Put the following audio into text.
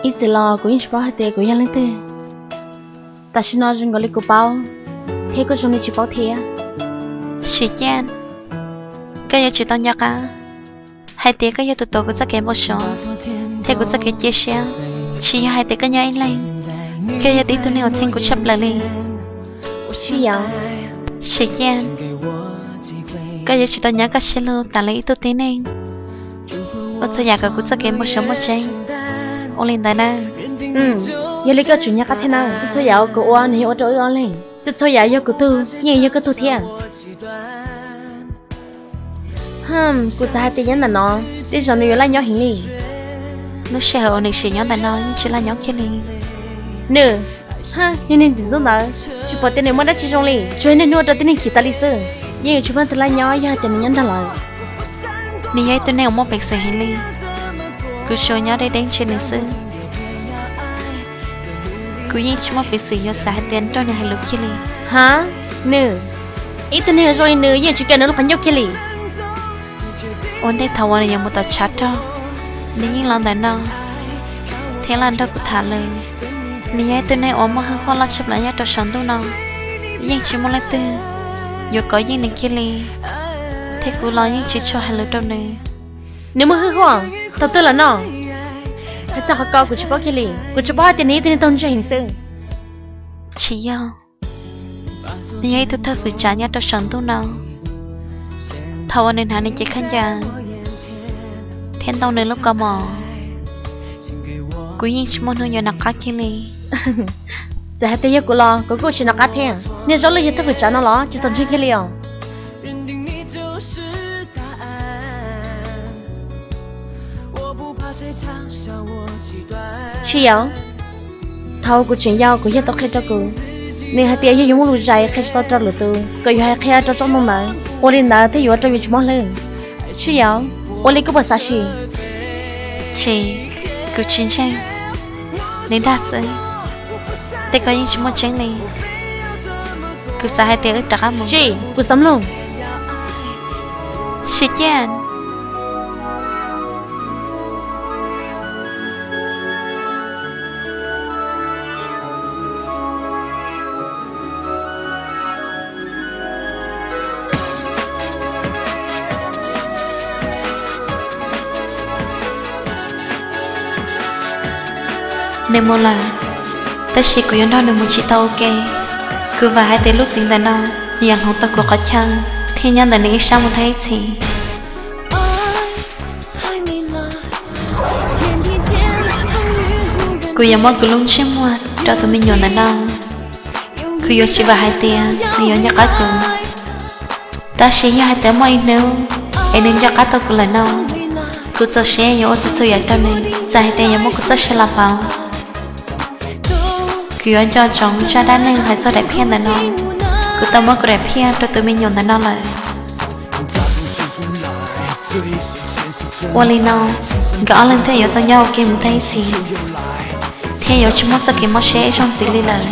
Ib txwm los kuv yeej tsis paub hais tias kuv yog leej twg. Tam sim no zoo nkaus li kuv paub, thiab kuj zoo li tsis paub thiab. Sim Ciaj, koj yuav tsum tau nco qab hais tias koj yog tus tuav kuv txoj kev npau suav thiab kuv txoj kev cia siab. Tsis yog hais tias koj nyob ib leeg, koj yog ib tug neeg uas txheeb kuv tshaj plaws li. Sim Ciaj, koj yuav tsum tau nyob koj siab lug tas li ib tug tib neeg, ua txhua yam kom kuv txoj kev npau suav muaj tseeb. Ua li ntawd na. Yog li koj tsum nyob qab thiab na. Txhua yam uas kuv ua nws yog ua rau wb ob leeg. Txhua yam yog kuv tug yeej yog koj tug thiab. Kuv xav hais tias nyob ntawm no tej zaum nws yuav laj nyob heev li. Lub sij hawm uas nws sim nyob ntawm no yeej tsis laj nyob kiag li. Nws, yog neeg ntxim ntxub ntawd, tsis pom tias nws muaj dab tsi zoo li, tsuas yog niaj hnub ua rau tib neeg chim tas li xwb. Yeej yuav tsis muaj leej twg laj nyob yog hais tias nws nyob nrog lawv. Nws yog ib tug neeg uas muaj peev xwm heev li, kuv tsuas nyob deb deb ntshe nws xwb. Kuv yeej tsis muaj peev xwm yuav xav hais tias nrog nws hais lus kiag li. Ha, nws, ib tug neeg zoo li nws yeej tsis kawm nws lub qhov ncauj kiag li. Ua ntej thaum uas nws yuav mus tom tshav rog, nws yeej los ntawm no thiab los nrog kuv tham lus. Nws yog ib tug neeg uas muaj hwj huam loj tshaj plaws nyob rau saum ntuj no, yeej tsis muaj leej twg yuav kov yeej nws kiag li, thiab kuv los yeej tsis tshua hais lus rau nws. Nws muaj hwj huam thaum twg lawm no? Hais txog qhov ko kuv tsis paub kiag li, kuv tsuas paub hais tias nws yog ib tug neeg tau ntseeg xwb. Tsis yog, nws yog ib tug thawj fwm tsav nyob rau saum ntuj no. Thaum uas nws hnav nws cev khaub ncaws thiab ntoo nws lub kaus mom, kuv yeej tsis muaj hnub yuav nov qab kiag li. Txawm hais tias yog kuv los kuv kuj tsis nov qab thiab. Niag Zaub Lwj yog thawj fwm tsav no los tsis tau ntseeg kiag li os. Tsis yog, thaum kuv tseem yau kuv yawg tau qhia rau kuv, nws hais tias yog yuav muaj lus zais qhia tsis tau rau lwm tus kom yuav hais qhia rau tsob ntoo ntawd, ua li ntawd thiaj yuav ua rau yus tsis mob hlwb. Tsis yog, ua li koj puas xav sim? Tsis, kuv tsis ntseeg. Nws dag xwb, tej ko yeej tsis muaj tseeb li. Kuv xav hais tias wb rov qab mus. Tsis, kuv xav mloog. Sim Ciaj. Nws mus lawm, tab sis kuv yuav nrog nws mus tsis tau ua ke. Kuv vam hais tias lub txiv ntawm no nws yuav hloov tau kuv qhov chaw thiab nyob ntawm nws ib sab mus thaj ib txhis. Kuv yuav muab kuv lub ntsej muag rau tus me nyuam ntawm no. Kuv yuav tsis vam hais tias nws yuav nco qab kuv. Tab sis yog hais tias muaj ib hnub es nws nco qab tau kuv lawm no, kuv txaus siab yuav ua txhua txhua yam rau nws, txawm hais tias yuav muab kuv txoj sia los pauv. Kuv yuav nco ntsoov zaj dab neeg hais txog daim phiaj ntawm no. Kuv tau muab kuv daim phiaj rau tus me nyuam ntawm no lawm. Ua li no, nkawd ob leeg thiaj yuav tau nyob ua ke mus tag ib txhis, thiab yuav tsis muaj txoj kev mob siab ib zaug ntxiv li lawm.